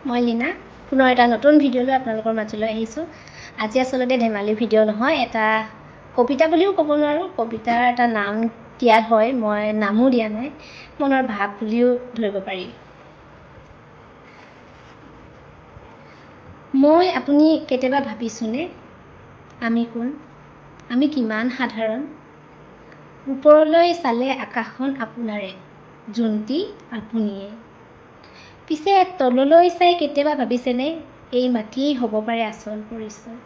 মই লীনা, পুনৰ এটা নতুন ভিডিঅ' লৈ আপোনালোকৰ মাজলৈ আহিছোঁ। আজি আচলতে ধেমালি ভিডিঅ' নহয়, এটা কবিতা বুলিও ক'ব নোৱাৰোঁ। কবিতাৰ এটা নাম দিয়া হয়, মই নামো দিয়া নাই, মনৰ ভাৱ বুলিও ধৰিব পাৰি। মই আপুনি কেতিয়াবা ভাবিছোঁনে আমি কোন, আমি কিমান সাধাৰণ? ওপৰলৈ চালে আকাশখন আপোনাৰে, জোনটি আপুনিয়ে। পিছে তললৈ চাই কেতিয়াবা ভাবিছেনে এই মাটিয়েই হ'ব পাৰে আচল পৰিচয়?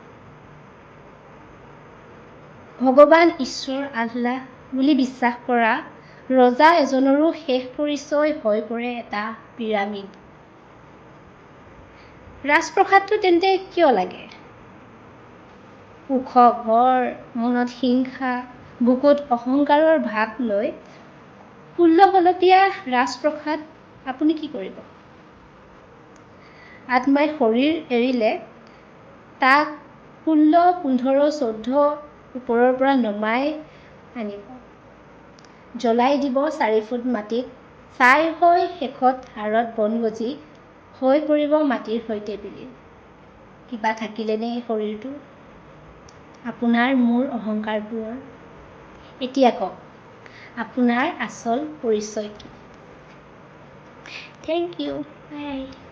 ভগৱান, ঈশ্বৰ, আল্লাহ বুলি বিশ্বাস কৰা ৰজা এজনৰো শেষ পৰিচয় হৈ পৰে এটা পিৰামিড। ৰাজপ্ৰসাদটো তেন্তে কিয় লাগে? ওখ ঘৰ, মনত হিংসা, বুকুত অহংকাৰৰ ভাৱ লৈ 16 খলপীয়া ৰাজপ্ৰসাদ আপুনি কি কৰিব? আত্মাই শৰীৰ এৰিলে তাক 16, 15, 14 ওপৰৰ পৰা নমাই আনিব, জ্বলাই দিব 4 ফুট মাটিত, ছাই হৈ শেষত হাড়ত বন গজি হৈ পৰিব মাটিৰ সৈতে বিলীন। কিবা থাকিলেনে এই শৰীৰটো? আপোনাৰ মোৰ অহংকাৰবোৰৰ? এতিয়া কওক, আপোনাৰ আচল পৰিচয় কি? Thank you, bye.